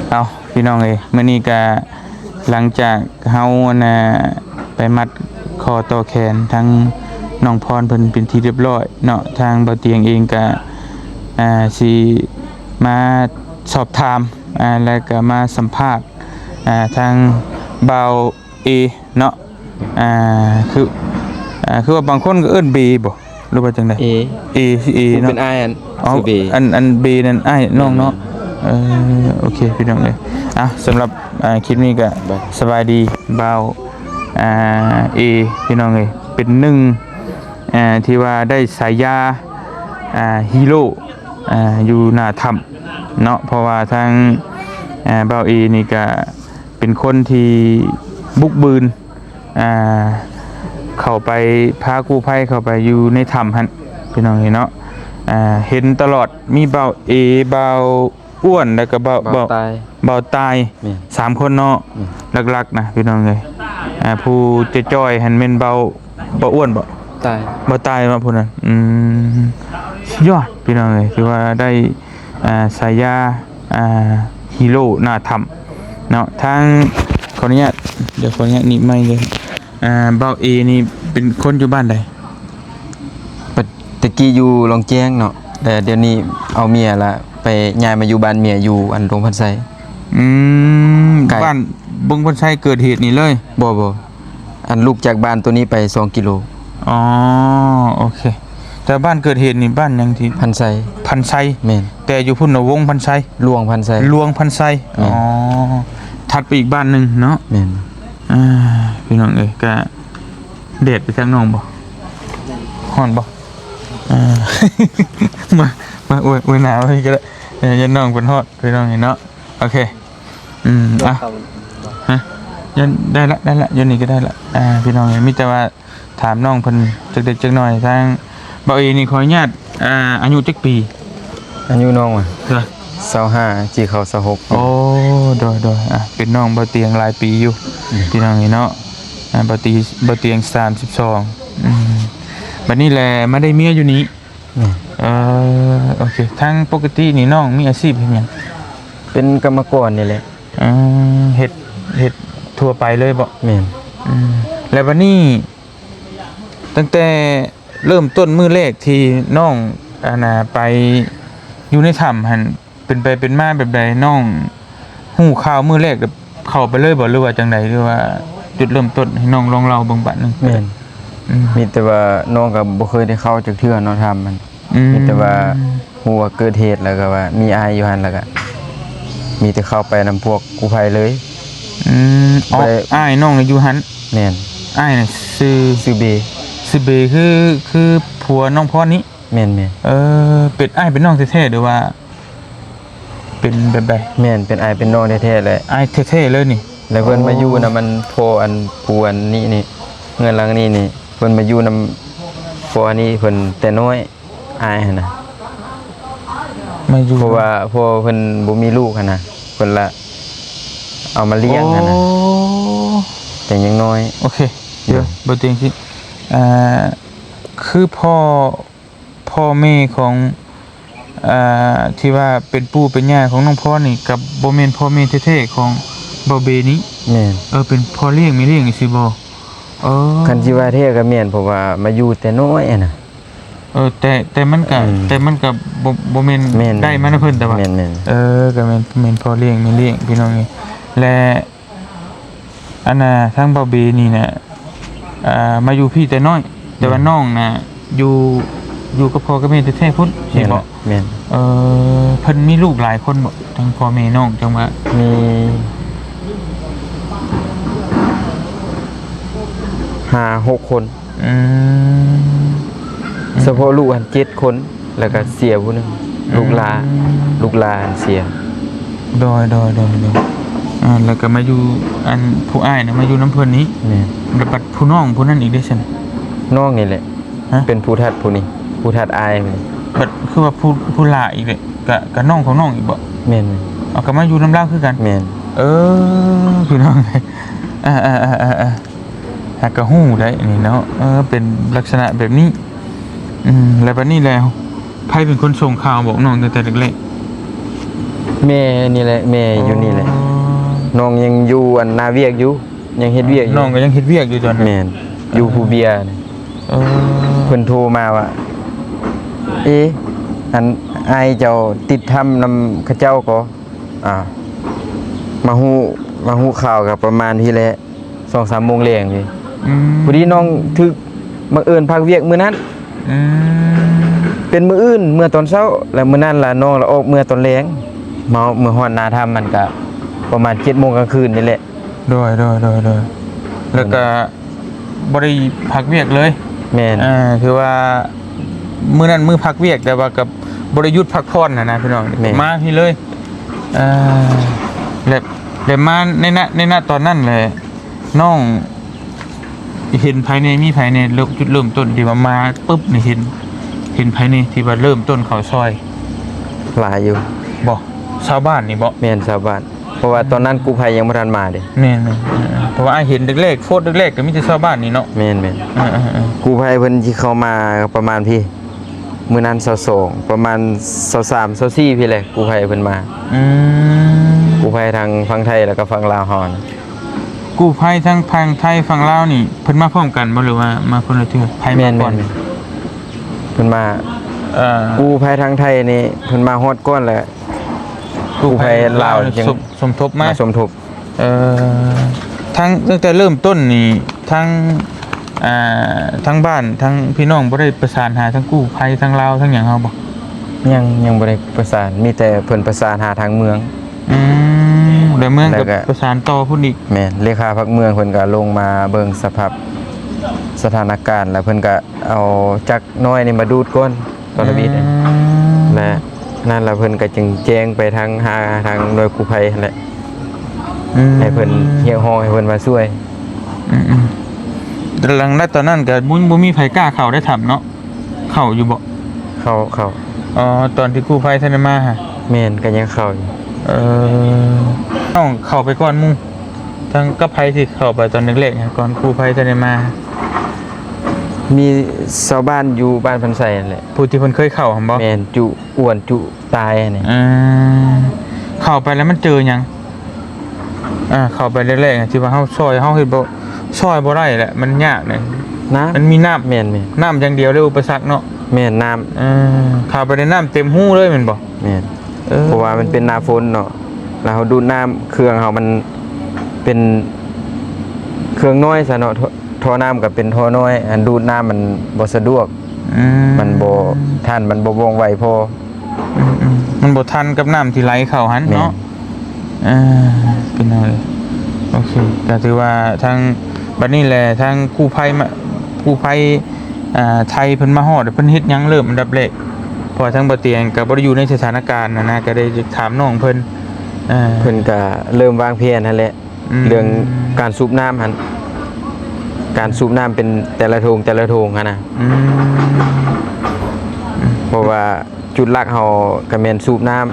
ເອົາ ພີ່ນ້ອງເອີຍ ມື້ນີ້ກະຫຼັງຈາກເຮົາ ອັນນ່າ ໄປມັດຂໍ້ຕໍ່ແຂນທາງນ້ອງພອນເພິ່ນເປັນທີ່ຮຽບຮ້ອຍເນາະ, ທາງບ່າວຕຽງເອງກະ ອ່າ ຊິມາສອບຖາມ ອ່າ ແລະກະມາສຳພາດ ອ່າ ທາງບ່າວເອເນາະ. ອ່າ ຄື ອ່າ ຄືວ່າບາງຄົນກໍເອີ້ນເບບໍ ຫຼືວ່າຈັ່ງໃດ? ເອ ເອ ຊື່ເອເນາະ. ເປັນອ້າຍອັນ ອໍ ຊື່ເບ ອັນ ອັນເບນັ້ນອ້າຍນ້ອງເນາະ. ແມ່ນ. ເອີ ໂອເຄ ພີ່ນ້ອງເອີຍ ອ່ະ ສຳລັບ ອ່າ ຄລິບນີ້ກໍ ສະບາຍດີບ່າວ ອ່າ ເອ ພີ່ນ້ອງເອີຍ ເປັນໜຶ່ງ ອ່າ ທີ່ວ່າໄດ້ສາຍາ ອ່າ ຮີໂຣ ອ່າ ຢູ່ໜ້າຖ້ຳເນາະ ເພາະວ່າທາງ ອ່າ ບ່າວເອນີ້ກໍເປັນຄົນທີ່ບຸກບືນ ອ່າ ເຂົ້າໄປ ພາກູ້ໄພເຂົ້າໄປຢູ່ໃນຖ້ຳຫັ້ນ ພີ່ນ້ອງເອີຍເນາະ. ອ່າ ເຫັນຕະຫຼອດ ມີບ່າວເອ ບ່າວອ້ວນ ແລ້ວກໍບ່າວ ບ່າວຕາຍ ບ່າວຕາຍ ແມ່ນ ສາມຄົນເນາະ. ແມ່ນ. ຫຼັກໆນະ ພີ່ນ້ອງເອີຍ ອ່າ ຜູ້ຈ່ອຍໆຫັ້ນແມ່ນບ່າວ ບ່າວອ້ວນບໍ? ຕາຍ ບ່າວຕາຍເນາະ ຜູ້ນັ້ນ. ອືມ ສຸດຍອດ ພີ່ນ້ອງເອີຍ ຖືວ່າໄດ້ ອ່າ ສາຍາ ອ່າ ຮີໂຣໜ້າຖ້ຳເນາະ. ທາງ ຂໍອະນຸຍາດ ດຽວຂໍອະນຸຍາດໜີບໄມເດີ. ອ່າ ບ່າວເອນີ້ເປັນຄົນຢູ່ບ້ານໃດ? ປະ ແຕ່ກີ້ຢູ່ລອງແຈ້ງເນາະ ແຕ່ດຽວນີ້ເອົາເມຍລະ ໄປ ຍ້າຍມາຢູ່ບ້ານເມຍຢູ່ອັນ ດວງພັນໄຊ. ອືມ ໃກ້ ບ້ານ ດວງພັນໄຊເກີດເຫດນີ້ເລີຍ? ບໍ່ ບໍ່ ອັນ ລຸກຈາກບ້ານໂຕນີ້ໄປສອງກິໂລ. ອໍ ໂອເຄ ແຕ່ບ້ານເກີດເຫດນີ້ບ້ານຫຍັງ? ທີ່ພັນໄຊ. ພັນໄຊ. ແມ່ນ. ແຕ່ຢູ່ພຸ້ນນະ ວົງພັນໄຊ? ຫຼວງພັນໄຊ. ຫຼວງພັນໄຊ. ແມ່ນ. ອໍ ຖັດໄປອີກບ້ານໜຶ່ງເນາະ. ແມ່ນ. ອ່າ ພີ່ນ້ອງເອີຍ ກະແດດໄປທາງນ້ອງບໍ່? ຮ້ອນບໍ່? ອ່າ ມາ ມາອວຍ ອວຍໜາວໃຫ້ກໍໄດ້ ເອີ ຢ້ານນ້ອງເພິ່ນຮ້ອນ ພີ່ນ້ອງເອີຍເນາະ. ໂອເຄ ອືມ ອ່ະ ຮະ ຍັງໄດ້ລະ ໄດ້ລະ ຢູ່ນີ້ກໍໄດ້ລະ. ອ່າ ພີ່ນ້ອງເອີຍ ມີແຕ່ວ່າຖາມນ້ອງເພິ່ນຈັກເລັກຈັກນ້ອຍ. ທາງບ່າວເອນີ້ຂໍອະນຸຍາດ ອ່າ ອາຍຸຈັກປີ? ອາຍຸນ້ອງຫວາ? ເອີ ຊາວຫ້າ ຊິເຂົ້າຊາວຫົກ. ໂອ້ ໂດຍໆ ອ່າ ເປັນນ້ອງບ່າວຕຽງຫຼາຍປີຢູ່ ອືມ ພີ່ນ້ອງເອີຍເນາະ. ອ່າ ບ່າວຕີ ບ່າວຕຽງສາມສິບສອງ. ອືມ ບັດນີ້ແຫຼະມາໄດ້ເມຍຢູ່ນີ້. ແມ່ນ. ເອີ ໂອເຄ ທາງປົກກະຕິນີ້ນ້ອງມີອາຊີບເຮັດຫຍັງ? ເປັນກຳມະກອນນີ້ແຫຼະ. ເອີ ເຮັດ ເຮັດທົ່ວໄປເລີຍບໍ? ແມ່ນ. ອືມ ແລ້ວບັດນີ້ ຕັ້ງແຕ່ເລີ່ມຕົ້ນມື້ແລກທີ່ນ້ອງ ອັນນ່າ ໄປຢູ່ໃນຖ້ຳຫັ້ນ ເປັນໄປເປັນມາແບບໃດ? ນ້ອງຮູ້ຂ່າວມື້ແລກແລ້ວເຂົ້າໄປເລີຍບໍ່ ຫຼືວ່າຈັ່ງໃດ? ຫຼືວ່າຈຸດເລີ່ມຕົ້ນໃຫ້ນ້ອງລອງເລົ່າເບິ່ງບາດໜຶ່ງ? ແມ່ນ. ອືມ ມີແຕ່ວ່ານ້ອງກໍບໍ່ເຄີຍໄດ້ເຂົ້າຈັກເທື່ອເນາະ ຖ້ຳມັນ. ອືມ ມີແຕ່ວ່າຮູ້ວ່າເກີດເຫດ ແລ້ວກໍວ່າມີອ້າຍຢູ່ຫັ້ນ ແລ້ວກໍມີແຕ່ເຂົ້າໄປນຳພວກກູ້ໄພເລີຍ. ອືມ ໄປ ອ້າຍນ້ອງຢູ່ຫັ້ນ? ແມ່ນ. ອ້າຍນະຊື່ ຊື່ເບ. ຊື່ເບ ຄື ຄືຜົວນ້ອງພອນນີ້? ແມ່ນໆ. ເອີ ເປັນອ້າຍເປັນນ້ອງແທ້ໆ ຫຼືວ່າເປັນແບບໃດ? ແມ່ນ ເປັນອ້າຍເປັນນ້ອງແທ້ໆແຫຼະ. ອ້າຍແທ້ໆເລີຍນີ້? ແລ້ວເພິ່ນມາຢູ່ນຳ ອໍ ອັນພໍ່ ອັນຜູ້ອັນນີ້ນີ້ ເຮືອນຫຼັງນີ້ນີ້ ເພິ່ນມາຢູ່ນຳພໍ່ອັນນີ້ເພິ່ນແຕ່ນ້ອຍ ອ້າຍຫັ້ນນະ. ມາຢູ່ ເພາະວ່າພໍ່ເພິ່ນບໍ່ມີລູກຫັ້ນນະ ເພິ່ນລະເອົາມາລ້ຽງຫັ້ນນະ. ໂອ້ ແຕ່ຍັງນ້ອຍ. ໂອເຄ ດຽວ ໂດຍ ບໍ່ເຕັງຊິ ອ່າ ຄືພໍ່ ພໍ່ແມ່ຂອງ ອ່າ ທີ່ວ່າເປັນປູ່ເປັນຍ່າຂອງນ້ອງພອນນີ້ ກໍບໍ່ແມ່ນພໍ່ແມ່ແທ້ໆຂອງບ່າວເບນີ້? ແມ່ນ. ເອີ ເປັນພໍ່ລ້ຽງແມ່ລ້ຽງຈັ່ງຊີ້ບໍ? ເອີ ຄັນຊິວ່າແທ້ກໍແມ່ນ ເພາະວ່າມາຢູ່ແຕ່ນ້ອຍຫັ້ນນະ. ເອີ ແຕ່ ແຕ່ມັນກະ ອືມ ແຕ່ມັນກະບໍ່ ບໍ່ແມ່ນ ແມ່ນ ໄດ້ມານຳເພິ່ນ ແຕ່ວ່າ ແມ່ນໆ ເອີ ກໍແມ່ນ ແມ່ນພໍ່ລ້ຽງແມ່ລ້ຽງ ພີ່ນ້ອງເອີຍ ແລະ ອັນນ່າ ທາງບ່າວເບນີ້ນະ ອ່າ ມາຢູ່ພີ້ແຕ່ນ້ອຍ ແຕ່ວ່າ ແມ່ນ ນ້ອງນະ ຢູ່ ຢູ່ກັບພໍ່ກັບແມ່ແທ້ໆພຸ້ນ ແມ່ນ ແມ່ນບໍ່? ແມ່ນ. ເອີ ເພິ່ນມີລູກຫຼາຍຄົນບໍ່ ທັງພໍ່ແມ່ນ້ອງ ຈັ່ງວ່າ? ມີຫ້າຫົກຄົນ. ອືມ ສະເພາະລູກຫັ້ນເຈັດຄົນ ແລ້ວກໍເສຍຜູ້ໜຶ່ງ ອືມ ລູກຫຼ້າ ລູກຫຼ້າຫັ້ນເສຍ. ໂດຍ ໂດຍ ໂດຍ ໂດຍ ອ່າ ແລ້ວກໍມາຢູ່ ອັນ ຜູ້ອ້າຍນະ ມາຢູ່ນຳເພິ່ນນີ້. ແມ່ນ. ແລ້ວບັດຜູ້ນ້ອງຜູ້ນັ້ນອີກເດ້ຊັ້ນ? ນ້ອງນີ້ແຫຼະ. ຮະ? ເປັນຜູ້ຖັດຜູ້ນີ້ ຜູ້ຖັດອ້າຍນີ້. ບັດຄືວ່າຜູ້ ຜູ້ຫຼ້າອີກເດ້ ກະ ກະນ້ອງຂອງນ້ອງອີກບໍ? ແມ່ນໆ. ເອົາ ກໍມາຢູ່ນຳລາວຄືກັນ? ແມ່ນ. ເອີ ພີ່ນ້ອງ ເອີ ເອີ ເອີ ເອີ ຫາກກະຮູ້ໄດ໋ນີ້ເນາະ ເອີ ເປັນລັກສະນະແບບນີ້. ອືມ ແລ້ວບັດນີ້ແຫຼະ ໃຜເປັນຄົນສົ່ງຂ່າວບອກນ້ອງຕັ້ງແຕ່ແລກໆ? ແມ່ນີ້ແຫຼະ ແມ່ຢູ່ນີ້ແຫຼະ. ອໍ ນ້ອງຍັງຢູ່ອັນໜ້າວຽກຢູ່ ຍັງເຮັດວຽກຢູ່. ນ້ອງກໍຍັງເຮັດວຽກຢູ່ຕອນນັ້ນ. ແມ່ນ ຢູ່ພູເບຍ. ເອີ ເພິ່ນໂທມາວ່າ ເອ ອັນອ້າຍເຈົ້າຕິດຖ້ຳນຳເຂົາເຈົ້າກໍ ອ່າ ມາຮູ້ ມາຮູ້ຂ່າວກໍປະມານພີ້ແຫຼະ ສອງສາມໂມງແລງນີ້. ອືມ ພໍດີນ້ອງຖືກບັງເອີນພັກວຽກມື້ນັ້ນ. ອືມ ເປັນມື້ອື່ນ ເມື່ອຕອນເຊົ້າ ແລ້ວມື້ນັ້ນລະນ້ອງລະອອກເມື່ອຕອນແລງ ມາເມື່ອຮອດໜ້າຖ້ຳມັນກະປະມານເຈັດໂມງກາງຄືນນີ້ແຫຼະ. ໂດຍ ໂດຍ ໂດຍ ໂດຍ ແລ້ວກະບໍ່ໄດ້ພັກວຽກເລີຍ. ແມ່ນ ເອີ ຖືວ່າມື້ນັ້ນມື້ພັກວຽກ ແຕ່ວ່າກໍບໍ່ໄດ້ຢຸດພັກຜ່ອນຫັ້ນນະພີ່ນ້ອງ. ແມ່ນ ມາພີ້ເລີຍ. ເອີ ແລ້ວ ແລ້ວມາໃນນະ ໃນນະຕອນນັ້ນແຫຼະ ນ້ອງເຫັນໃຜແດ່ ມີໃຜແດ່ ເລີ່ມ ຈຸດເລີ່ມຕົ້ນທີ່ວ່າມາປຶບນີ້ ເຫັນ ເຫັນໃຜແດ່ທີ່ວ່າເລີ່ມຕົ້ນເຂົ້າຊ່ອຍ? ຫຼາຍຢູ່. ບໍ່ ຊາວບ້ານນີ້ບໍ່? ແມ່ນ ຊາວບ້ານ ເພາະວ່າຕອນນັ້ນກູ້ໄພຍັງບໍ່ທັນມາເດ້. ແມ່ນໆ ເອີໆ ເພາະວ່າອ້າຍເຫັນແລກໆ ໂພສແລກໆ ກໍມີແຕ່ຊາວບ້ານນີ້ເນາະ. ແມ່ນໆ ເອີໆໆ ກູ້ໄພເພິ່ນຊິເຂົ້າມາປະມານພີ້ ມື້ນັ້ນຊາວສອງ ປະມານຊາວສາມ ຊາວສີ່ພີ້ແຫຼະ ກູ້ໄພເພິ່ນມາ. ອືມ ກູ້ໄພທັງຝັ່ງໄທ ແລ້ວກໍຝັ່ງລາວເຮົານະ. ກູ້ໄພທັງຝັ່ງໄທຝັ່ງລາວນີ້ ເພິ່ນມາພ້ອມກັນບໍ່ ຫຼືວ່າມາຄົນລະເທື່ອ? ໃຜມາກ່ອນ? ແມ່ນໆ ເພິ່ນມາ ເອີ ກູ້ໄພທາງໄທນີ້ເພິ່ນມາຮອດກ່ອນ ແລ້ວກູ້ໄພລາວຈຶ່ງສົມ ສົມທົບມາ ມາສົມທົບ. ເອີ ທັງ ຕັ້ງແຕ່ເລີ່ມຕົ້ນນີ້ ທັງ ອ່າ ທັງບ້ານ ທັງພີ່ນ້ອງບໍ່ໄດ້ປະສານຫາທັງກູ້ໄພທັງລາວທັງຫຍັງເຮົາບໍ່? ຍັງ ຍັງບໍ່ໄດ້ປະສານ ມີແຕ່ເພິ່ນປະສານຫາທາງເມືອງ. ອືມ ແລ້ວເມືອງກໍ ແລ້ວກໍປະສານຕໍ່ພຸ້ນອີກ. ແມ່ນ ເລຂາພັກເມືອງເພິ່ນກໍລົງມາເບິ່ງສະພາບສະຖານະການ ແລ້ວເພິ່ນກໍເອົາຈັກນ້ອຍນີ້ມາດູດກ່ອນ ຕອນລະບິດ. ອືມ ແລະນັ້ນລະເພິ່ນກໍຈຶ່ງແຈ້ງໄປທາງ ຫາທາງໜ່ວຍກູ້ໄພຫັ້ນແຫຼະ. ອືມ ໃຫ້ເພິ່ນຮຽກຮ້ອງໃຫ້ເພິ່ນມາຊ່ວຍ. ອືມໆ ຫຼັງຈາກຕອນນັ້ນກໍບໍ່ ບໍ່ມີໃຜກ້າເຂົ້າໄດ້ຖ້ຳເນາະ. ເຂົ້າຢູ່ບໍ່? ເຂົ້າ ເຂົ້າ. ອໍ ຕອນທີ່ກູ້ໄພທັນໄດ້ມາຫະ? ແມ່ນ ກໍຍັງເຂົ້າຢູ່. ເອີ ນ້ອງເຂົ້າໄປກ່ອນໝູ່ ທັງກັບໃຜທີ່ເຂົ້າໄປຕອນແລກໆ ກ່ອນກູ້ໄພທັນໄດ້ມາ? ມີຊາວບ້ານຢູ່ບ້ານພັນໄຊຫັ້ນແຫຼະ. ຜູ້ທີ່ເພິ່ນເຄີຍເຂົ້າຫັ້ນບໍ່? ແມ່ນ ຈຸ ອ້ວນ ຈຸ ຕາຍຫັ້ນນີ້. ອືມ ເຂົ້າໄປແລ້ວມັນເຈີຫຍັງ? ອ່າ ເຂົ້າໄປແລກໆ ທີ່ວ່າເຮົາຊ່ອຍ ເຮົາເຮັດບໍ່ ຊ່ອຍບໍ່ໄດ້ແຫຼະ ມັນຍາກເດ້. ນ້ຳ ມັນມີນ້ຳ. ແມ່ນໆ ນ້ຳຢ່າງດຽວເລີຍອຸປະສັກເນາະ. ແມ່ນ ນ້ຳ. ເອີ ເຂົ້າໄປໃນນ້ຳເຕັມຮູເລີຍແມ່ນບໍ່? ແມ່ນ. ເອີ ເພາະວ່າມັນເປັນໜ້າຝົນເນາະ ແລ້ວເຮົາດູດນ້ຳ ເຄື່ອງເຮົາມັນເປັນເຄື່ອງນ້ອຍຊະເນາະ ທໍ່ນ້ຳກໍເປັນທໍ່ນ້ອຍ ອັນດູດນ້ຳມັນບໍ່ສະດວກ. ອືມ ມັນບໍ່ທັນ ມັນບໍ່ວ່ອງໄວພໍ. ອືມໆ ມັນບໍ່ທັນກັບນ້ຳທີ່ໄຫຼເຂົ້າຫັ້ນເນາະ. ແມ່ນ. ເອີ ພີ່ນ້ອງເອີຍ ໂອເຄ ກໍຖືວ່າທາງ ບັດນີ້ແຫຼະ ທາງກູ້ໄພມາ ກູ້ໄພ ອ່າ ໄທເພິ່ນມາຮອດ ເພິ່ນເຮັດຫຍັງເລີ່ມອັນດັບແລກ? ເພາະວ່າທາງບ່າວຕຽງກໍບໍ່ໄດ້ຢູ່ໃນສະຖານະການຫັ້ນນະ ກໍໄດ້ຖາມນ້ອງເພິ່ນ. ເອີ ເພິ່ນກໍເລີ່ມວາງແຜນຫັ້ນແຫຼະ. ອືມ ເລື່ອງການສູບນ້ຳຫັ້ນ ການສູບນ້ຳເປັນແຕ່ລະຖົງ ແຕ່ລະຖົງຫັ້ນນະ. ອືມ ເພາະວ່າຈຸດຫຼັກເຮົາກໍແມ່ນສູບນ້ຳ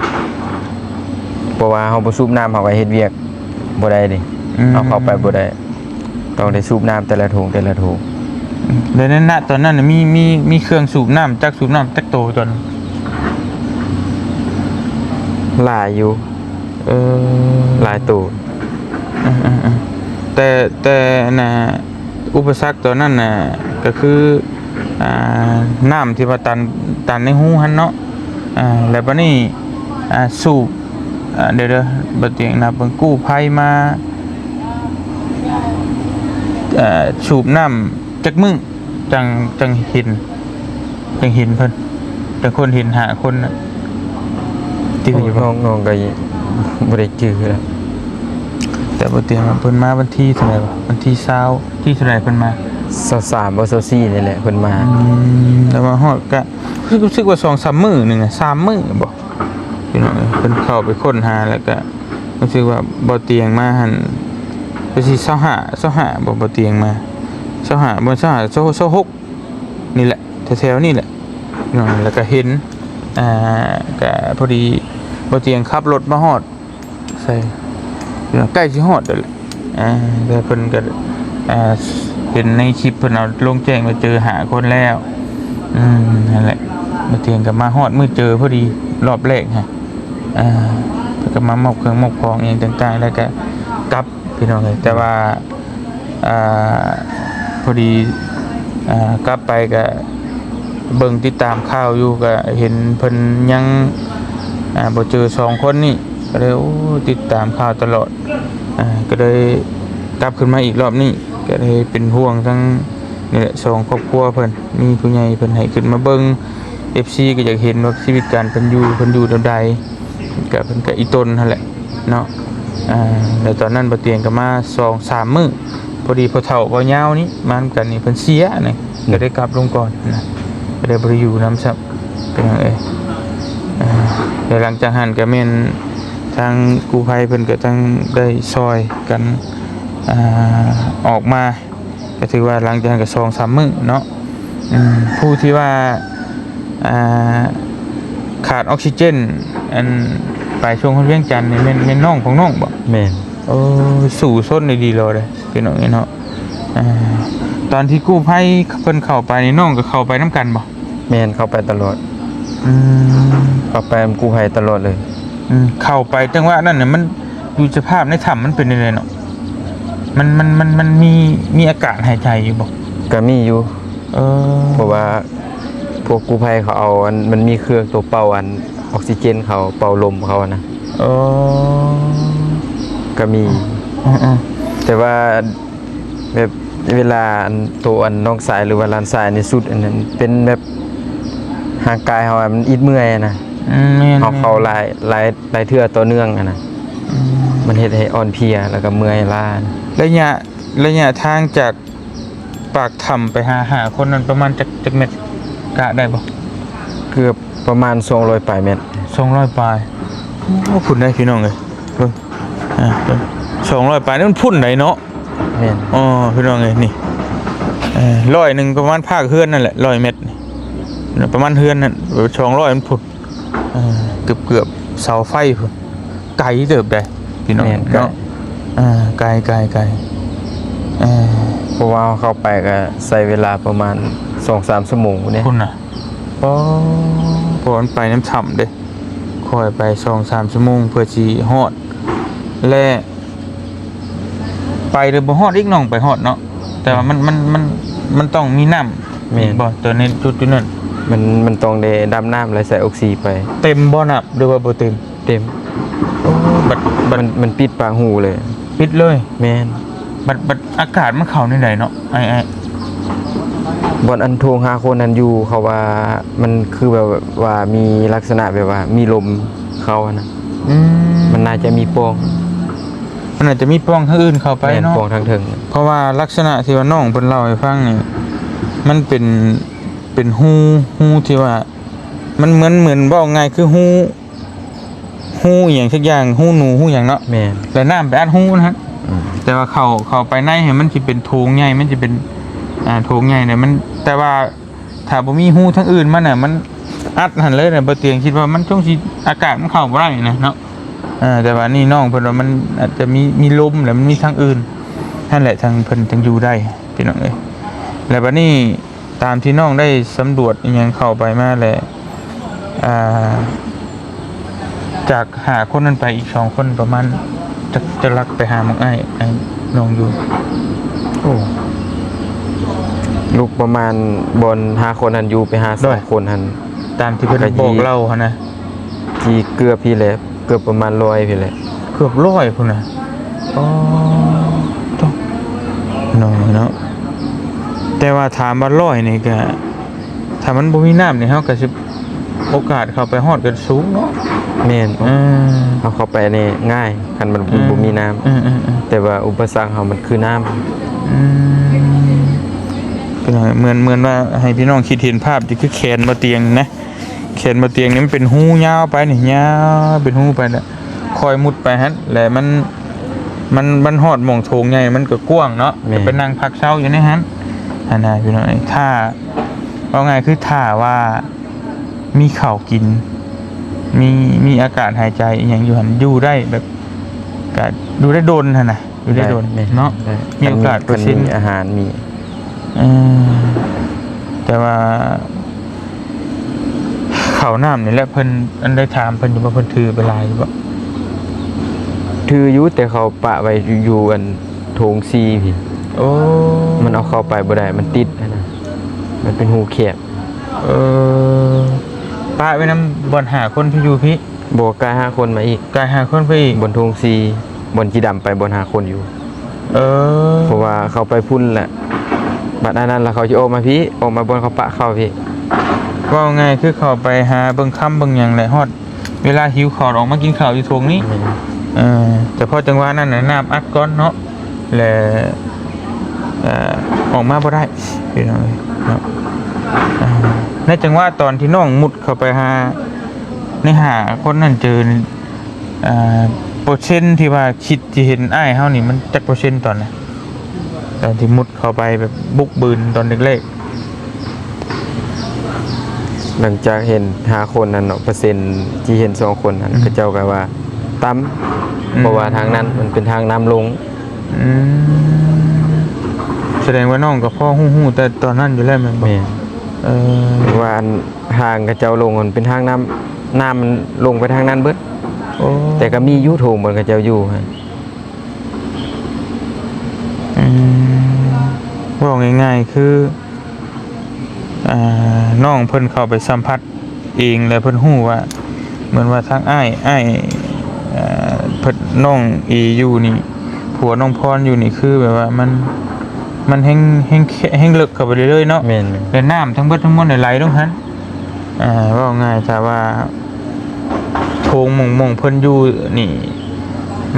ເພາະວ່າເຮົາບໍ່ສູບນ້ຳ ເຮົາກໍເຮັດວຽກບໍ່ໄດ້ເດ້. ອືມ ເຮົາເຂົ້າໄປບໍ່ໄດ້ ຕ້ອງໄດ້ສູບນ້ຳແຕ່ລະຖົງ ແຕ່ລະຖົງ. ແລ້ວໃນ ນະ ຕອນນັ້ນມີ ມີ ມີເຄື່ອງສູບນ້ຳ ຈັກສູບນ້ຳຈັກໂຕຕອນນັ້ນ? ຫຼາຍຢູ່. ເອີ ຫຼາຍໂຕ. ເອີໆໆ ແຕ່ ແຕ່ອັນນ່າ ອຸປະສັກຕອນນັ້ນນະ ກໍຄື ອ່າ ນ້ຳທີ່ວ່າຕັນ ຕັນໃນຮູຫັ້ນເນາະ. ອ່າ ແລ້ວບັດນີ້ ອ່າ ສູບ ອ່າ ດຽວໆ ບ່າວຕຽງນັບເບິ່ງ ກູ້ໄພມາ ເອີ ສູບນ້ຳຈັກມື້ ຈັ່ງ ຈັ່ງເຫັນ ຈັ່ງເຫັນເພິ່ນ ແຕ່ຄົນເຫັນຫ້າຄົນນະ ຈື່ຢູ່ບໍ່? ໂອ້ ນ້ອງ ນ້ອງກໍບໍ່ໄດ້ຈື່ແລ້ວ ແຕ່ບໍ່ຕຽງວ່າເພິ່ນມາວັນທີເທົ່າໃດວະ? ວັນທີຊາວ ທີເທົ່າໃດເພິ່ນມາ? ຊາວສາມບໍ່ ຊາວສີ່ນີ້ແຫຼະເພິ່ນມາ. ອືມ ແລ້ວມາຮອດກະ ຄື ຮູ້ສຶກວ່າສອງສາມມື້ໜຶ່ງ ສາມມື້ບໍ່? ພີ່ນ້ອງເອີຍ ເພິ່ນເຂົ້າໄປຄົ້ນຫາ ແລ້ວກະຮູ້ສຶກວ່າບໍ່ຕຽງມາຫັ້ນ ຄືຊິຊາວຫ້າ ຊາວຫ້າບໍ່ ບໍ່ຕຽງມາ ຊາວຫ້າບໍ່ ຊາວຫ້າ ຊາວຫົກ ນີ້ແຫຼະ ແຖວໆນີ້ແຫຼະ ພີ່ນ້ອງ. ແລ້ວກະເຫັນ ອ່າ ກະພໍດີບໍ່ຕຽງຂັບລົດມາຮອດໃສ່ ໃກ້ຊິຮອດແລ້ວແຫຼະ. ອ່າ ແຕ່ເພິ່ນກະ ອ່າ ເຫັນໃນຄລິບເພິ່ນເອົາລົງແຈ້ງວ່າເຈີຫ້າຄົນແລ້ວ. ອືມ ນັ້ນແຫຼະ ບໍ່ຕຽງກໍມາຮອດມື້ເຈີພໍດີ ຮອບແລກຫັ້ນ. ອ່າ ກໍມາມອບເຄື່ອງມອບຂອງອີ່ຫຍັງຕ່າງໆ ແລ້ວກໍກັບ ພີ່ນ້ອງເອີຍ. ແຕ່ວ່າ ອ່າ ພໍດີ ອ່າ ກັບໄປກໍເບິ່ງຕິດຕາມຂ່າວຢູ່ ກໍເຫັນເພິ່ນຍັງ ອ່າ ບໍ່ເຈີສອງຄົນນີ້ ກໍເລີຍ ໂອ້ ຕິດຕາມຂ່າວຕະຫຼອດ ອ່າ ກໍເລີຍກັບຂຶ້ນມາອີກລອບນີ້ ກໍເລີຍເປັນຫ່ວງທັງ ນີ້ແຫຼະ ສອງຄອບຄົວເພິ່ນ ມີຜູ້ໃຫຍ່ເພິ່ນໃຫ້ຂຶ້ນມາເບິ່ງ ເອັຟຊີ ກໍຢາກເຫັນວ່າຊີວິດການເພິ່ນຢູ່ ເພິ່ນຢູ່ແນວໃດ ກໍເພິ່ນກໍອີ່ຕົນຫັ້ນແຫຼະເນາະ. ອ່າ ແລ້ວຕອນນັ້ນບ່າວຕຽງກໍມາສອງສາມມື້ ພໍດີພໍ່ເຖົ້າບ່າວຍາວນີ້ມານຳກັນນີ້ ເພິ່ນເສຍນີ້ ກໍໄດ້ກັບລົງກ່ອນນະ ກໍໄດ້ບໍ່ໄດ້ຢູ່ນຳຊ້ຳ ພີ່ນ້ອງເອີຍ. ອ່າ ແລ້ວຫຼັງຈາກຫັ້ນກໍແມ່ນທາງກູ້ໄພເພິ່ນກໍທັງໄດ້ຊ່ອຍກັນ ອ່າ ອອກມາ ກໍຖືວ່າຫຼັງຈາກນັ້ນກໍສອງສາມມື້ເນາະ. ອືມ ຜູ້ທີ່ວ່າ ອ່າ ຂາດອອກຊີເຈນ ອັນ ໄປຊ່ວງຮອດວຽງຈັນນີ້ແມ່ນ ແມ່ນນ້ອງຂອງນ້ອງບໍ່? ແມ່ນ. ໂອ້ ສູ້ຊົນໄດ້ດີເລີຍເດ້ ພີ່ນ້ອງເອີຍເນາະ. ອ່າ ຕອນທີ່ກູ້ໄພເພິ່ນເຂົ້າໄປນີ້ ນ້ອງກໍເຂົ້າໄປນຳກັນບໍ່? ແມ່ນ ເຂົ້າໄປຕະຫຼອດ. ອືມ ເຂົ້າໄປນຳກູ້ໄພຕະຫຼອດເລີຍ. ອືມ ເຂົ້າໄປ ແຕ່ວ່ານັ້ນນະ ມັນຢູ່ສະພາບໃນຖ້ຳມັນເປັນຈັ່ງໃດເນາະ? ມັນ ມັນ ມັນ ມັນມີ ມີອາການຫາຍໃຈຢູ່ບໍ່? ກໍມີຢູ່. ເອີ ເພາະວ່າພວກກູ້ໄພເຂົາເອົາອັນ ມັນມີເຄື່ອງຕົວເປົ່າອັນອອກຊີເຈນເຂົາ ເປົ່າລົມເຂົານະ. ເອີ ກໍມີ. ອືມໆ ແຕ່ວ່າ ແບບເວລາອັນໂຕອັນນ້ອງຊາຍ ຫຼືວ່າຫຼານຊາຍນີ້ສຸດ ອັນນັ້ນເປັນແບບຮ່າງກາຍເຮົາມັນອິດເມື່ອຍນະ. ອືມ ແມ່ນໆ ເຮົາເຂົ້າຫຼາຍ ຫຼາຍ ຫຼາຍເທື່ອຕໍ່ເນື່ອງຫັ້ນນະ. ອືມ ມັນເຮັດໃຫ້ອ່ອນເພຍ ແລ້ວກໍເມື່ອຍລ້າ. ໄລຍະ ໄລຍະທາງຈາກປາກຖ້ຳໄປຫາຫ້າຄົນນັ້ນປະມານຈັກ ຈັກແມັດ ກະໄດ້ບໍ່? ເກືອບປະມານສອງຮ້ອຍປາຍແມັດ. ສອງຮ້ອຍປາຍ. ໂອ້ ພຸ້ນເດ້ພີ່ນ້ອງເອີຍ ເບິ່ງ ອ່າ ເບິ່ງ ສອງຮ້ອຍປາຍນີ້ມັນພຸ້ນໃດເນາະ. ແມ່ນ. ອໍ ພີ່ນ້ອງເອີຍ ນີ້ ເອີ ຮ້ອຍໜຶ່ງປະມານພາກເຮືອນນັ້ນແຫຼະ ຮ້ອຍແມັດນີ້ ປະມານເຮືອນນັ້ນ ສອງຮ້ອຍມັນພຸ້ນ ເອີ ເກືອບໆເສົາໄຟພຸ້ນ ໄກເຕີບໃດ໋ພີ່ນ້ອງ. ແມ່ນ ເນາະ ໄກ ເອີ ໄກ ໄກ ໄກ ເອີ ເພາະວ່າເຮົາເຂົ້າໄປກໍໃຊ້ເວລາປະມານສອງສາມຊົ່ວໂມງພຸ້ນເດ້ ພຸ້ນນະ. ອໍ ເພາະມັນໄປນຳຖ້ຳເດ້ ຄ່ອຍໄປສອງສາມຊົ່ວໂມງເພື່ອຊິຮອດ ແລະ ໄປແລ້ວບໍ່ຮອດອີກ ນ້ອງໄປຮອດເນາະ ແຕ່ວ່າມັນ ມັນ ມັນ ມັນຕ້ອງມີນ້ຳ. ແມ່ນ. ບໍ່ ແຕ່ໃນຈຸດຢູ່ນັ້ນ ມັນ ມັນຕ້ອງໄດ້ດຳນ້ຳ ແລະ ໃສ່ອອກຊີໄປ. ເຕັມບໍ່ນ້ຳ ຫຼືວ່າບໍ່ເຕັມ? ເຕັມ. ໂອ້ ບັດ ບັດ ມັນ ມັນປິດປາກຮູເລີຍ. ປິດເລີຍ? ແມ່ນ. ບັດ ບັດອາກາດມັນເຂົ້າແນວໃດເນາະ ອ້າຍ ອ້າຍ? ບ່ອນອັນໂຖງຫ້າຄົນນັ້ນຢູ່ ເຂົາວ່າມັນຄືແບບວ່າມີລັກສະນະແບບວ່າມີລົມເຂົ້າຫັ້ນນະ. ອືມ ມັນໜ້າຈະມີປ່ອງ ມັນອາດຈະມີປ່ອງທາງອື່ນເຂົ້າໄປເນາະ. ແມ່ນ ປ່ອງທາງເທິງ ເພາະວ່າລັກສະນະທີ່ວ່ານ້ອງເພິ່ນເລົ່າໃຫ້ຟັງນີ້ ມັນເປັນ ເປັນຮູ ຮູທີ່ວ່າ ມັນເໝືອນ ເໝືອນ ເວົ້າງ່າຍຄືຮູ ຮູອີ່ຫຍັງສັກຢ່າງ ຮູໜູ ຮູຫຍັງເນາະ. ແມ່ນ. ແລ້ວນ້ຳໄປອັດຮູນະ. ອືມ. ແຕ່ວ່າເຂົ້າ ເຂົ້າໄປໃນຫັ້ນມັນຊິເປັນໂຖງໃຫຍ່ ມັນຊິເປັນ ອ່າ ໂຖງໃຫຍ່ນະ ມັນ ແຕ່ວ່າຖ້າບໍ່ມີຮູທາງອື່ນມັນນະ ມັນອັດຫັ້ນເລີຍນະ ບໍ່ຕຽງ ຄິດວ່າມັນຈົ່ງຊິ ອາກາດມັນເຂົ້າບໍ່ໄດ້ນະເນາະ. ເອີ ແຕ່ວ່ານີ້ນ້ອງເພິ່ນວ່າມັນອາດຈະມີ ມີລົມ ແລ້ວມັນມີທາງອື່ນ ຫັ້ນແຫຼະ ທາງເພິ່ນຈຶ່ງຢູ່ໄດ້ ພີ່ນ້ອງເອີຍ. ແລ້ວບັດນີ້ ຕາມທີ່ນ້ອງໄດ້ສຳຫຼວດອີ່ຫຍັງເຂົ້າໄປມາແລ້ວ ອ່າ ຈາກຫ້າຄົນນັ້ນໄປອີກສອງຄົນປະມານຈັກ ຈັກຫຼັກໄປຫາໝ່ອງອ້າຍ ອ້າຍນ້ອງຢູ່? ໂອ້ ລຸກປະມານບ່ອນຫ້າຄົນຫັ້ນຢູ່ໄປຫາສອງຄົນຫັ້ນ ຕາມທີ່ເພິ່ນບອກເລົ່າຫັ້ນນະ ທີ່ເກືອບພີ້ແຫຼະ ເກືອບປະມານຮ້ອຍພີ້ແຫຼະ ເກືອບຮ້ອຍພຸ້ນນະ. ອໍ ໂທ້ ນ້ອຍເນາະ. ແຕ່ວ່າຖາມວ່າຮ້ອຍນີ້ກະ ຖ້າມັນບໍ່ມີນ້ຳນີ້ ເຮົາກະຊິ ໂອກາດເຂົ້າໄປຮອດກະສູງເນາະ. ແມ່ນ. ເອີ ເຮົາເຂົ້າໄປນີ້ງ່າຍ ຄັນມັນ ເອີ ບໍ່ມີນ້ຳ. ເອີໆໆ ແຕ່ວ່າອຸປະສັກເຮົາມັນຄືນ້ຳ. ອືມ ພີ່ນ້ອງ ເໝືອນ ເໝືອນວ່າໃຫ້ພີ່ນ້ອງຄິດເຫັນພາບ ຄືແຂນບໍ່ຕຽງນະ. ແຂນບໍ່ຕຽງນີ້ມັນເປັນຮູຍາວໄປນີ້ ຍາວເປັນຮູໄປແລ້ວ ຄ່ອຍມຸດໄປຫັ້ນ ແລ້ວມັນ ມັນ ມັນຮອດໝ່ອງໂຖງໃຫຍ່ ມັນກໍກວ້າງເນາະ. ແມ່ນ. ກໍໄປນັ່ງພັກເຊົາຢູ່ໃນຫັ້ນຫັ້ນນະ ພີ່ນ້ອງ. ຖ້າ ເວົ້າງ່າຍຄືຖ້າວ່າມີເຂົ້າກິນ ມີ ມີອາກາດຫາຍໃຈອີ່ຫຍັງຢູ່ຫັ້ນ ຢູ່ໄດ້ແບບ ກະຢູ່ໄດ້ດົນຫັ້ນນະ. ຢູ່ໄດ້ດົນ ໄດ້ ແມ່ນ ເນາະ ໄດ້ ມີໂອກາດ ເປີເຊັນ ມີອາຫານ ມີ ເອີ ແຕ່ວ່າເຂົ້ານ້ຳນີ້ແຫຼະ ເພິ່ນ ອັນ ໄດ້ຖາມເພິ່ນຢູ່ບໍ່ ເພິ່ນຖືໄປຫຼາຍຢູ່ບໍ່? ຖືຢູ່ ແຕ່ເຂົາປະໄວ້ຢູ່ ຢູ່ອັນໂຖງສີ່ພີ້. ໂອ້ ມັນເອົາເຂົ້າໄປບໍ່ໄດ້ ມັນຕິດຫັ້ນນະ ມັນເປັນຮູແຄບ. ເອີ ປະໄວ້ນຳບ່ອນຫ້າຄົນທີ່ຢູ່ພີ້? ບໍ່ ກາຍຫ້າຄົນມາອີກ. ກາຍຫ້າຄົນໄປອີກ? ບ່ອນໂຖງສີ່ ບ່ອນຈີດຳໄປບ່ອນຫ້າຄົນຢູ່. ເອີ ເພາະວ່າເຂົາໄປພຸ້ນແຫຼະ ບັດອັນນັ້ນລະເຂົາຊິອອກມາພີ້ ອອກມາບ່ອນເຂົາປະເຂົ້າພີ້. ເວົ້າງ່າຍຄືເຂົາໄປຫາເບິ່ງຄຳເບິ່ງຫຍັງແຫຼະ ຮອດເວລາຫິວເຂົ້າອອກມາກິນເຂົ້າຢູ່ທົ່ງນີ້. ແມ່ນ. ເອີ ແຕ່ພໍຈັງຫວະນັ້ນນະ ນ້ຳອັດກ່ອນເນາະ ແລະ ເອີ ອອກມາບໍ່ໄດ້ ພີ່ນ້ອງເອີຍເນາະ. ເອີ ໃນຈັງຫວະຕອນທີ່ນ້ອງມຸດເຂົ້າໄປຫາ ໃນຫ້າຄົນນັ້ນເຈີ ເອີ ເປີເຊັນທີ່ວ່າຄິດທີ່ເຫັນອ້າຍເຮົານີ້ ມັນຈັກເປີເຊັນຕອນນັ້ນ ຕອນທີ່ມຸດເຂົ້າໄປແບບບຸກບືນຕອນແລກໆ? ຫຼັງຈາກເຫັນຫ້າຄົນນັ້ນເນາະ ເປີເຊັນທີ່ເຫັນສອງຄົນນັ້ນ ອືມ ເຂົາເຈົ້າກໍວ່າຕ່ຳ ອືມ ເພາະວ່າທາງນັ້ນມັນເປັນທາງນ້ຳລົງ. ອືມ ສະແດງວ່ານ້ອງກໍພໍຮູ້ໆແຕ່ຕອນນັ້ນຢູ່ແລ້ວແມ່ນບໍ່? ແມ່ນ. ເອີ ວ່າອັນ ທາງເຂົາເຈົ້າລົງຫັ້ນເປັນທາງນ້ຳ ນ້ຳມັນລົງໄປທາງນັ້ນເບິດ. ໂອ້ ແຕ່ກໍມີຢູ່ໂຖງບ່ອນເຂົາເຈົ້າຢູ່ຫັ້ນ. ອືມ ເວົ້າງ່າຍໆຄື ອ່າ ນ້ອງເພິ່ນເຂົ້າໄປສຳຜັດເອງ ແລ້ວເພິ່ນຮູ້ວ່າ ເໝືອນວ່າທາງອ້າຍ ອ້າຍ ເອີ ເພິ່ນ ນ້ອງເອຢູ່ນີ້ ຜົວນ້ອງພອນຢູ່ນີ້ ຄືແບບວ່າມັນ ມັນແຮ່ງ ແຮ່ງ ແຮ່ງເລິກເຂົ້າໄປເລື້ອຍໆເນາະ. ແມ່ນໆ. ແລ້ວນ້ຳທັງເບິດທັງມວນໄຫຼລົງຫັ້ນ. ອ່າ ເວົ້າງ່າຍ ຖ້າວ່າໂຖງໝ່ອງ ໝ່ອງເພິ່ນຢູ່ນີ້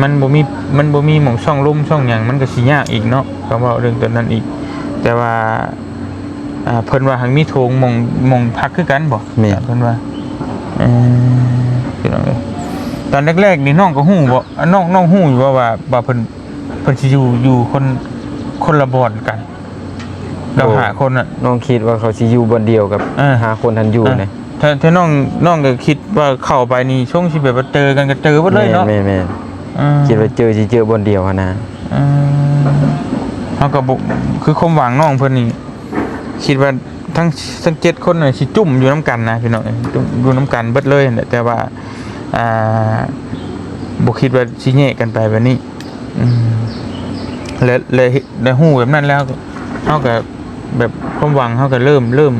ມັນບໍ່ມີ ມັນບໍ່ມີໝ່ອງຊ່ອງລົມຊ່ອງຫຍັງ ມັນກໍຊິຍາກອີກເນາະ ຄຳເວົ້າເລື່ອງຕົວນັ້ນອີກ. ແຕ່ວ່າ ອ່າ ເພິ່ນວ່າຫາກມີໂຖງໝ່ອງ ໝ່ອງພັກຄືກັນບໍ? ແມ່ນ. ເພິ່ນວ່າ ເອີ ພີ່ນ້ອງເອີຍ ຕອນແລກໆນີ້ນ້ອງກໍຮູ້ບໍ? ນ້ອງ ນ້ອງຮູ້ຢູ່ບໍ່ວ່າ ວ່າເພິ່ນ ເພິ່ນຊິຢູ່ ຢູ່ຄົນ ຄົນລະບ່ອນກັນ ກັບຫ້າຄົນນະ? ນ້ອງຄິດວ່າເຂົາຊິຢູ່ບ່ອນດຽວກັບ ເອີ ຫ້າຄົນຫັ້ນຢູ່ນະ. ແຕ່ ແຕ່ນ້ອງ ນ້ອງກໍຄິດວ່າເຂົ້າໄປນີ້ຊົງຊິແບບວ່າເຈີກັນກໍເຈີເບິດເລີຍເນາະ. ແມ່ນໆ. ເອີ ຄິດວ່າເຈີ ຊິເຈີບ່ອນດຽວຫັ້ນນະ. ເອີ ເຮົາກໍບໍ່ ຄືຄວາມຫວັງນ້ອງເພິ່ນນີ້ ຄິດວ່າທັງ ທັງເຈັດຄົນນີ້ຊິຈຸ້ມຢູ່ນຳກັນນະ ພີ່ນ້ອງເອີຍ ຈຸ້ມຢູ່ນຳກັນເບິດເລີຍຫັ້ນແຫຼະ ແຕ່ວ່າ ອ່າ ບໍ່ຄິດວ່າຊິແຍກກັນໄປແບບນີ້. ອືມ ແລະ ແລະ ແລະ ຮູ້ແບບນັ້ນແລ້ວ ເຮົາກໍແບບຄວາມຫວັງເຮົາກໍເລີ່ມ ເລີ່ມ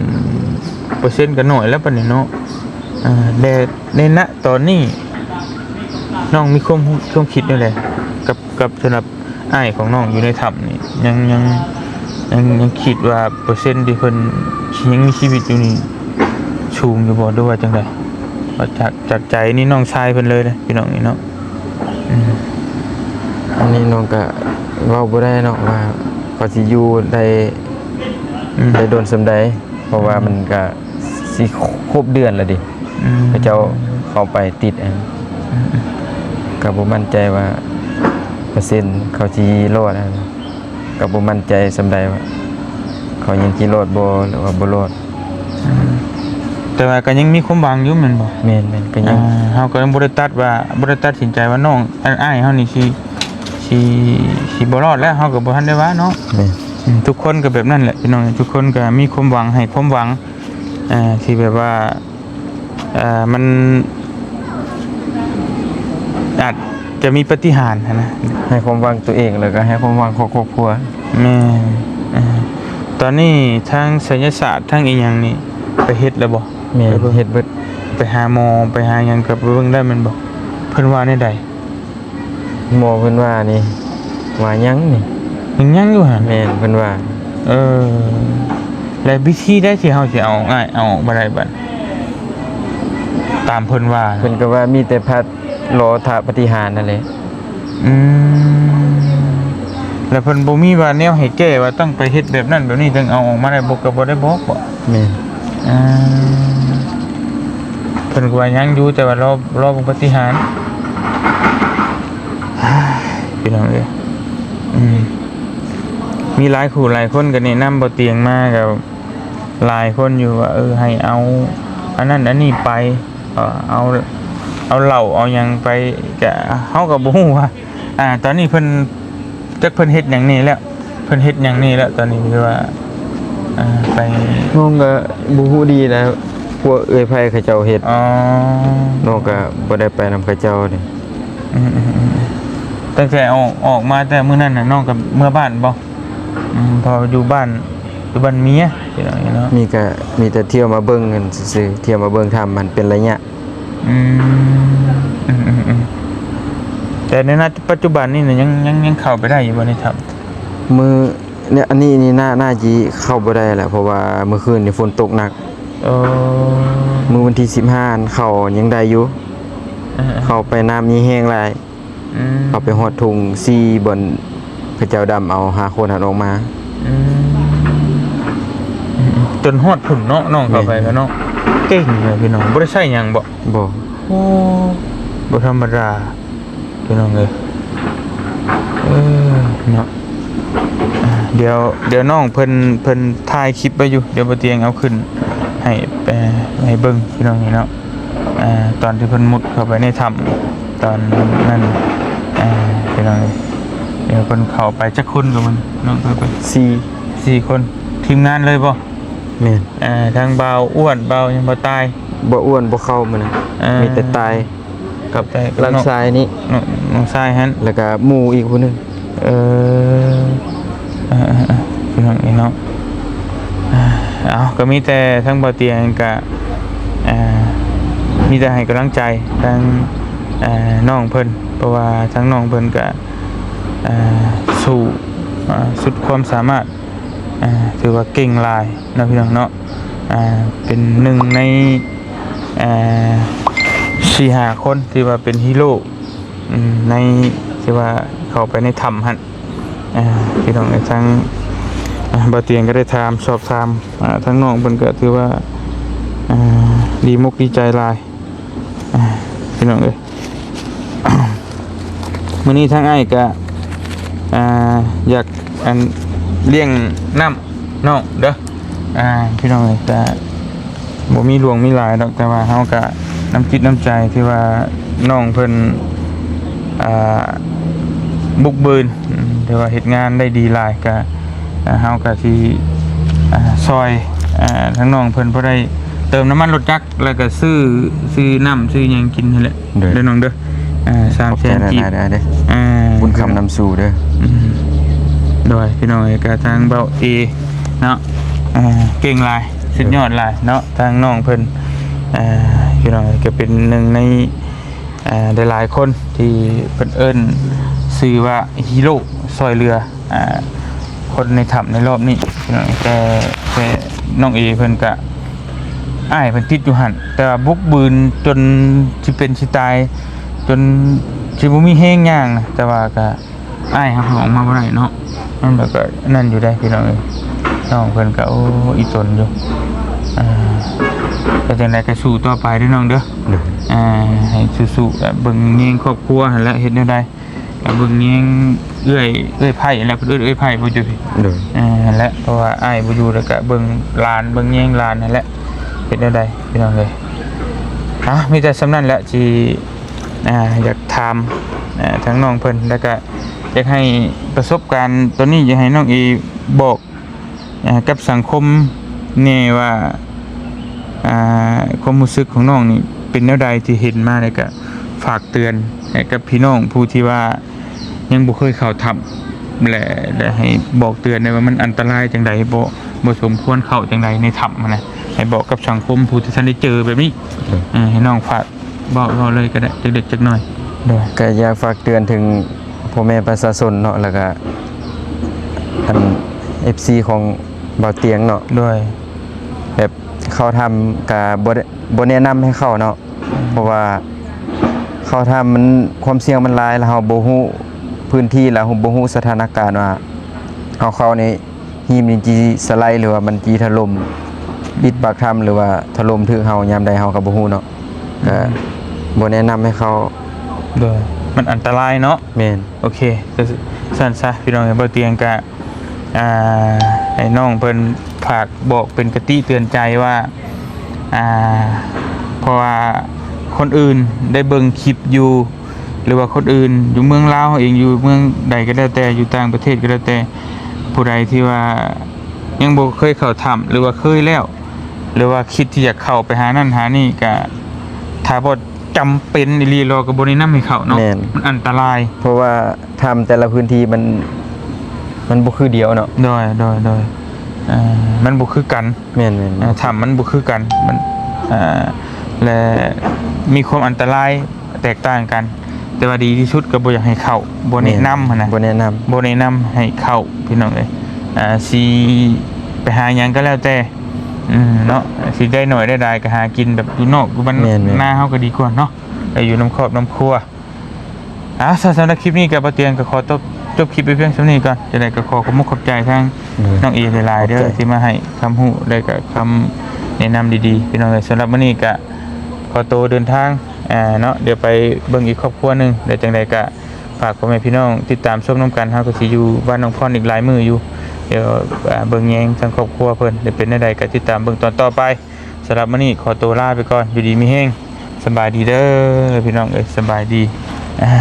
ເປີເຊັນກໍໜ້ອຍແລ້ວປານນີ້ເນາະ. ເອີ ແລະ ໃນ ນະ ຕອນນີ້ນ້ອງມີຄວາມ ຄວາມຄິດແນວໃດກັບ ກັບສຳລັບອ້າຍຂອງນ້ອງຢູ່ໃນຖ້ຳນີ້ ຍັງ ຍັງ ຍັງ ຍັງຄິດວ່າເປີເຊັນທີ່ເພິ່ນຊິຍັງມີຊີວິດຢູ່ນີ້ສູງຢູ່ບໍ່ ຫຼືວ່າຈັ່ງໃດ? ວ່າຈາກ ຈາກໃຈນີ້ນ້ອງຊາຍເພິ່ນເລີຍເດ້ ພີ່ນ້ອງນີ້ເນາະ. ອືມ ອັນນີ້ນ້ອງກະເວົ້າບໍ່ໄດ້ເນາະວ່າເຂົາຊິຢູ່ໄດ້ ອືມ ໄດ້ດົນສ່ຳໃດ ເພາະວ່າ ອືມ ມັນກະຊິຄົບເດືອນແລ້ວເດ. ອືມ ເຂົາເຈົ້າເຂົ້າໄປຕິດ ອືມ ກະບໍ່ໝັ້ນໃຈວ່າເປີເຊັນເຂົາຊິລອດ ກະບໍ່ໝັ້ນໃຈສ່ຳໃດວ່າເຂົາຍັງຊິລອດບໍ່ ຫຼືວ່າບໍ່ລອດ. ອືມ ແຕ່ວ່າກໍຍັງມີຄວາມຫວັງຢູ່ແມ່ນບໍ່? ແມ່ນໆ ກໍຍັງ ອ່າ ເຮົາກໍຍັງບໍ່ໄດ້ຕັດວ່າ ບໍ່ໄດ້ຕັດສິນໃຈວ່ານ້ອງ ອັນ ອ້າຍເຮົານີ້ຊິ ຊິ ຊິບໍ່ລອດແລ້ວ ເຮົາກໍບໍ່ທັນໄດ້ວ່າເນາະ. ແມ່ນ. ອືມ ທຸກຄົນກໍແບບນັ້ນແຫຼະ ພີ່ນ້ອງ ທຸກຄົນກໍມີຄວາມຫວັງ ໃຫ້ຄວາມຫວັງ ອ່າ ທີ່ແບບວ່າ ເອີ ມັນອາດຈະມີປາຕິຫານຫັ້ນນະ ໃຫ້ຄວາມຫວັງຕົວເອງ ແລ້ວກໍໃຫ້ຄວາມຫວັງຂອງຄອບຄົວ. ແມ່ນ. ເອີ ຕອນນີ້ທາງໄສຍະສາດ ທາງອີ່ຫຍັງນີ້ໄປເຮັດແລ້ວບໍ່? ແມ່ນ ໄປເບິ່ງ ເຮັດເບິດ ໄປຫາໝໍ ໄປຫາຫຍັງກໍໄປເບິ່ງແລ້ວແມ່ນບໍ່? ເພິ່ນວ່າແນວໃດ? ໝໍເພິ່ນວ່ານີ້ ວ່າຍັງນີ້ ຍັງ ຍັງຢູ່ຫັ້ນ? ແມ່ນ ເພິ່ນວ່າ. ເອີ ແລ້ວວິທີໃດທີ່ເຮົາຊິເອົາອອກ ເອົາອອກມາໄດ້ບັດ? ຕາມເພິ່ນວ່າ ເພິ່ນກໍວ່າມີແຕ່ພັດລໍຖ້າປາຕິຫານນັ້ນແຫຼະ. ອືມ ແລ້ວເພິ່ນບໍ່ມີວ່າແນວໃຫ້ແກ້ ວ່າຕ້ອງໄປເຮັດແບບນັ້ນແບບນີ້ ຈຶ່ງເອົາອອກມາໄດ້ບໍ່ ກໍບໍ່ໄດ້ບອກບໍ? ແມ່ນ. ອືມ ເພິ່ນກໍວ່າຍັງຢູ່ ແຕ່ວ່າລໍ ລໍເບິ່ງປາຕິຫານ ພີ່ນ້ອງເອີຍ. ອືມ ມີຫຼາຍຄູ່ຫຼາຍຄົນກໍແນະນຳບໍ່ຕຽງມາ ກໍຫຼາຍຄົນຢູ່ວ່າ ເອີ ໃຫ້ເອົາອັນນັ້ນອັນນີ້ໄປ ເອີ ເອົາ ເອົາເຫຼົ້າເອົາຫຍັງໄປ ກະ ເຮົາກໍບໍ່ຮູ້ວ່າ ອ່າ ຕອນນີ້ເພິ່ນ ຈັກເພິ່ນເຮັດຫຍັງແນ່ແລ້ວ ເພິ່ນເຮັດຫຍັງແນ່ແລ້ວຕອນນີ້ ຄືວ່າ ອ່າ ໄປ ນ້ອງກໍບໍ່ຮູ້ດີນະ ພວກເອື້ອຍໃພ້ເຂົາເຈົ້າເຮັດ. ອໍ ນ້ອງກໍບໍ່ໄດ້ໄປນຳເຂົາເຈົ້າເດ້. ອືມ ຕັ້ງແຕ່ອອກ ອອກມາແຕ່ມື້ນັ້ນນະ ນ້ອງກໍເມືອບ້ານບໍ່? ອືມ ເພາະຢູ່ບ້ານ ຢູ່ບ້ານເມຍ ພີ່ນ້ອງເນາະ. ມີກໍມີແຕ່ທ່ຽວມາເບິ່ງກັນຊື່ໆ ທ່ຽວມາເບິ່ງຖ້ຳມັນເປັນໄລຍະ. ອືມ ອືມໆໆ ແຕ່ໃນ ນະ ປັດຈຸບັນນີ້ນະ ຍັງ ຍັງ ຍັງເຂົ້າໄປໄດ້ຢູ່ບໍ່ໃນຖ້ຳ? ມື້ ນີ້ ອັນນີ້ນີ້ ໜ້າ ໜ້າຊິເຂົ້າບໍ່ໄດ້ແຫຼະ ເພາະວ່າມື້ຄືນນີ້ຝົນຕົກໜັກ. ເອີ ມື້ວັນທີສິບຫ້າຫັ້ນເຂົ້າຍັງໄດ້ຢູ່. ເອີໆ ເຂົ້າໄປນ້ຳຍັງແຮງຫຼາຍ. ອືມ ເຂົ້າໄປຮອດທົ່ງສີ່ ບ່ອນເຂົາເຈົ້າດຳເອົາຫ້າຄົນຫັ້ນອອກມາ. ອືມ ຈົນຮອດພຸ້ນເນາະ ນ້ອງເຂົ້າໄປ ແມ່ນ ກໍເນາະ. ເກັ່ງເລີຍພີ່ນ້ອງ ບໍ່ໄດ້ໃຊ້ຫຍັງບໍ່? ບໍ່. ໂອ້ ບໍ່ທຳມະດາ ພີ່ນ້ອງເອີຍ. ເອີ ເນາະ ອ່າ ດຽວ ດຽວນ້ອງເພິ່ນ ເພິ່ນຖ່າຍຄລິບໄວ້ຢູ່ ດຽວບໍ່ຕຽງເອົາຂຶ້ນໃຫ້ ເອີ ໃຫ້ເບິ່ງ ພີ່ນ້ອງເນາະ. ອ່າ ຕອນທີ່ເພິ່ນມຸດເຂົ້າໄປໃນຖ້ຳຕອນນັ້ນ ອ່າ ພີ່ນ້ອງເອີຍ ດຽວເພິ່ນເຂົ້າໄປຈັກຄົນກໍມັນ ນ້ອງເຂົ້າໄປ ສີ່ ສີ່ຄົນ ທີມງານເລີຍບໍ່? ແມ່ນ. ອ່າ ທັງບ່າວອ້ວນ ບ່າວຫຍັງ ບ່າວຕ່າຍ ບ່າວອ້ວນບໍ່ເຂົ້າມື້ນັ້ນ ອ່າ ມີແຕ່ຕ່າຍ ກັບ ກັບ ຫຼານຊາຍນີ້ ນ້ອງ ນ້ອງຊາຍຫັ້ນ ແລ້ວກະໝູ່ອີກຜູ້ໜຶ່ງ. ເອີ ເອີໆໆ ພີ່ນ້ອງເອີຍເນາະ. ເອົາ ກໍມີແຕ່ທາງບ່າວຕຽງກະ ເອີ ມີແຕ່ໃຫ້ກຳລັງໃຈທາງ ເອີ ນ້ອງເພິ່ນ ເພາະວ່າທາງນ້ອງເພິ່ນກະ ເອີ ສູ້ ເອີ ສຸດຄວາມສາມາດ ອ່າ ຖືວ່າເກັ່ງຫຼາຍເນາະ ພີ່ນ້ອງເນາະ. ອ່າ ເປັນໜຶ່ງໃນ ອ່າ ສີ່ຫ້າຄົນທີ່ວ່າເປັນຮີໂຣ ອືມ ໃນ ທີ່ວ່າເຂົ້າໄປໃນຖ້ຳຫັ້ນ. ອ່າ ພີ່ນ້ອງເອີຍ ທາງ ອ່າ ບ່າວຕຽງກໍໄດ້ຖາມ ສອບຖາມ ອ່າ ທາງນ້ອງເພິ່ນກໍຖືວ່າ ອ່າ ດີມົກດີໃຈຫຼາຍ. ອ່າ ພີ່ນ້ອງເອີຍ ມື້ນີ້ທາງອ້າຍກະ ອ່າ ຢາກ ອັນ ລ້ຽງນ້ຳນ້ອງເດີ. ອ່າ ພີ່ນ້ອງເອີຍ ກະບໍ່ມີຫຼວງມີຫຼາຍດອກ ແຕ່ວ່າເຮົາກະນ້ຳຈິດນ້ຳໃຈທີ່ວ່ານ້ອງເພິ່ນ ອ່າ ບຸກບືນ ອືມ ຖືວ່າເຮັດງານໄດ້ດີຫຼາຍ ກະ ອ່າ ເຮົາກະຊິ ອ່າ ຊ່ອຍ ອ່າ ທາງນ້ອງເພິ່ນພໍໄດ້ເຕີມນ້ຳມັນລົດຈັກ ແລ້ວກໍຊື້ ຊື້ນ້ຳຊື້ຫຍັງກິນຫັ້ນແຫຼະ ໂດຍ ເດີນ້ອງເດີ. ອ່າ ສາມແສນກີບ ຂອບໃຈຫຼາຍໆເດີ ອ່າ ບຸນຄຳນຳສູ່ເດີ. ອືມ ໂດຍ ພີ່ນ້ອງເອີຍ ກໍທາງເບົາເອເນາະ ອ່າ ເກັ່ງຫຼາຍ ສຸດຍອດຫຼາຍເນາະ ທາງນ້ອງເພິ່ນ. ອ່າ ພີ່ນ້ອງເອີຍ ກໍເປັນໜຶ່ງໃນ ອ່າ ຫຼາຍໆຄົນທີ່ເພິ່ນເອີ້ນຊື່ວ່າຮີໂຣຊ່ອຍເຫຼືອ ອ່າ ຄົນໃນຖ້ຳໃນລອບນີ້ ພີ່ນ້ອງ. ແຕ່ ແຕ່ນ້ອງເອເພິ່ນກະ ອ້າຍເພິ່ນຕິດຢູ່ຫັ້ນ ແຕ່ວ່າບຸກບືນຈົນຊິເປັນຊິຕາຍ ຈົນຊິບໍ່ມີແຮງຍ່າງນະ ແຕ່ວ່າກະ ອ້າຍເຮົາກໍອອກມາບໍ່ໄດ້ເນາະ. ມັນແບບກໍນັ້ນຢູ່ໄດ໋ ພີ່ນ້ອງເອີຍ ນ້ອງເພິ່ນກໍ ໂອ້ ອີ່ຕົນຢູ່. ອ່າ ແຕ່ຈັ່ງໃດກໍສູ້ຕໍ່ໄປເດີນ້ອງເດີ ໂດຍ ອ່າ ໃຫ້ສູ້ໆ ແບບເບິ່ງແຍງຄອບຄົວຫັ້ນແຫຼະ ເຮັດແນວໃດ ກໍເບິ່ງແຍງເອື້ອຍ ເອື້ອຍໄພ້ແຫຼະ ເພິ່ນເອີ້ນເອື້ອຍໄພ້ບໍ່ຢູ່ພີ້ ໂດຍ ເອີ ຫັ້ນແຫຼະ ເພາະວ່າອ້າຍບໍ່ຢູ່ ແລ້ວກະເບິ່ງຫຼານ ເບິ່ງແຍງຫຼານຫັ້ນແຫຼະ ເຮັດແນວໃດ ພີ່ນ້ອງເອີຍ. ເອົາ ມີແຕ່ສ່ຳນັ້ນແຫຼະທີ່ ອ່າ ຢາກຖາມ ອ່າ ທາງນ້ອງເພິ່ນ ແລ້ວກະຢາກໃຫ້ປະສົບການຕອນນີ້ ຢາກໃຫ້ນ້ອງເອບອກ ອ່າ ກັບສັງຄົມແດ່ວ່າ ອ່າ ຄວາມຮູ້ສຶກຂອງນ້ອງນີ້ເປັນແນວໃດທີ່ເຫັນມາ ແລ້ວກະຝາກເຕືອນໃຫ້ກັບພີ່ນ້ອງຜູ້ທີ່ວ່າຍັງບໍ່ເຄີຍເຂົ້າຖ້ຳ ແລະ ແລະ ໃຫ້ບອກເຕືອນໄດ້ວ່າມັນອັນຕະລາຍຈັ່ງໃດ ບໍ່ ບໍ່ສົມຄວນເຂົ້າຈັ່ງໃດໃນຖ້ຳຫັ້ນນະ ໃຫ້ບອກກັບສັງຄົມຜູ້ທີ່ທັນໄດ້ເຈີແບບນີ້. ໂດຍ ເອີ ໃຫ້ນ້ອງຝາກ ເວົ້າ ເວົ້າເລີຍກໍໄດ້ ຈັກເລັກຈັກນ້ອຍ. ໂດຍ ກໍຢາກຝາກເຕືອນເຖິງພໍ່ແມ່ປະຊາຊົນເນາະ ແລ້ວກະ ອັນ ເອັຟຊີ ຂອງບ່າວຕຽງເນາະ ໂດຍ ແບບເຂົ້າຖ້ຳກະບໍ່ໄດ້ ບໍ່ແນະນຳໃຫ້ເຂົ້າເນາະ ເພາະວ່າເຂົ້າຖ້ຳມັນ ຄວາມສ່ຽງມັນຫຼາຍ ແລ້ວເຮົາບໍ່ຮູ້ພື້ນທີ່ ແລ້ວເຮົາບໍ່ຮູ້ສະຖານະການວ່າເຮົາເຂົ້ານີ້ ຫີບນີ້ຊິສະໄລ ຫຼືວ່າມັນຊິຖະຫຼົ່ມປິດປາກຖ້ຳ ຫຼືວ່າຖະຫຼົ່ມຖືກເຮົາຍາມໃດເຮົາກໍບໍ່ຮູ້ເນາະ ກໍ ອືມ ບໍ່ແນະນຳໃຫ້ເຂົ້າ. ໂດຍ ມັນອັນຕະລາຍເນາະ. ແມ່ນ. ໂອເຄ ຊັ້ນຊະ ພີ່ນ້ອງເອີຍ ບໍ່ຕຽງກະ ອ່າ ໃຫ້ນ້ອງເພິ່ນຝາກບອກເປັນຄະຕິເຕືອນໃຈວ່າ ອ່າ ເພາະວ່າຄົນອື່ນໄດ້ເບິ່ງຄລິບຢູ່ ຫຼືວ່າຄົນອື່ນຢູ່ເມືອງລາວເຮົາເອງ ຢູ່ເມືອງໃດກໍແລ້ວແຕ່ ຢູ່ຕ່າງປະເທດກໍແລ້ວແຕ່ ຜູ້ໃດທີ່ວ່າຍັງບໍ່ເຄີຍເຂົ້າຖ້ຳ ຫຼືວ່າເຄີຍແລ້ວ ຫຼືວ່າຄິດທີ່ຈະເຂົ້າໄປຫານັ້ນຫານີ້ ກະຖ້າບໍ່ ຈຳເປັນອີ່ຫຼີ ລາວກໍບໍ່ແນະນຳໃຫ້ເຂົ້າເນາະ ແມ່ນ ມັນອັນຕະລາຍ ເພາະວ່າຖ້ຳແຕ່ລະພື້ນທີ່ມັນ ມັນບໍ່ຄືດຽວເນາະ ໂດຍ ໂດຍ ໂດຍ ເອີ ມັນບໍ່ຄືກັນ ແມ່ນໆໆ ເອີ ຖ້ຳມັນບໍ່ຄືກັນ ມັນ ເອີ ແລະ ມີຄວາມອັນຕະລາຍແຕກຕ່າງກັນ ແຕ່ວ່າດີທີ່ສຸດກໍບໍ່ຢາກໃຫ້ເຂົ້າ ບໍ່ແນະນຳຫັ້ນນະ ບໍ່ແນະນຳ ບໍ່ແນະນຳໃຫ້ເຂົ້າ ພີ່ນ້ອງເອີຍ ອ່າ ຊິໄປຫາຫຍັງກໍແລ້ວແຕ່ ອືມ ເນາະ ຊິໄດ້ໜ້ອຍໄດ້ຫຼາຍກໍຫາກິນແບບຢູ່ນອກ ຢູ່ບ້ານ ແມ່ນໆ ນາເຮົາກໍດີກວ່າເນາະ ໄດ້ຢູ່ນຳຄອບນຳຄົວ. ອ່າ ສຳລັບຄລິບນີ້ກໍບໍ່ຕຽງກໍຂໍຕົບ ຈົບຄລິບໄປພຽງສ່ຳນີ້ກ່ອນ ຈັ່ງໃດກໍຂໍຂອບມຸກຂອບໃຈທາງ ໂດຍ ນ້ອງເອຫຼາຍໆເດີ ຂອບໃຈ ທີ່ມາໃຫ້ຄຳຮູ້ ແລະກໍຄຳແນະນຳດີໆ ພີ່ນ້ອງເອີຍ. ສຳລັບມື້ນີ້ກໍຂໍໂຕເດີນທາງ ອ່າ ເນາະ ດຽວໄປເບິ່ງອີກຄອບຄົວໜຶ່ງ ແລ້ວຈັ່ງໃດກໍຝາກພໍ່ແມ່ພີ່ນ້ອງຕິດຕາມຊົມນຳກັນ ເຮົາກໍຊິຢູ່ບ້ານນ້ອງພອນອີກຫຼາຍມື້ຢູ່ ດຽວ ອ່າ ເບິ່ງແຍງທາງຄອບຄົວເພິ່ນ ແລ້ວເປັນແນວໃດກໍຕິດຕາມເບິ່ງຕອນຕໍ່ໄປ. ສຳລັບມື້ນີ້ຂໍໂຕລາໄປກ່ອນ ຢູ່ດີມີແຮງ ສະບາຍດີເດີ ພີ່ນ້ອງເອີຍ ສະບາຍດີ ອ່າ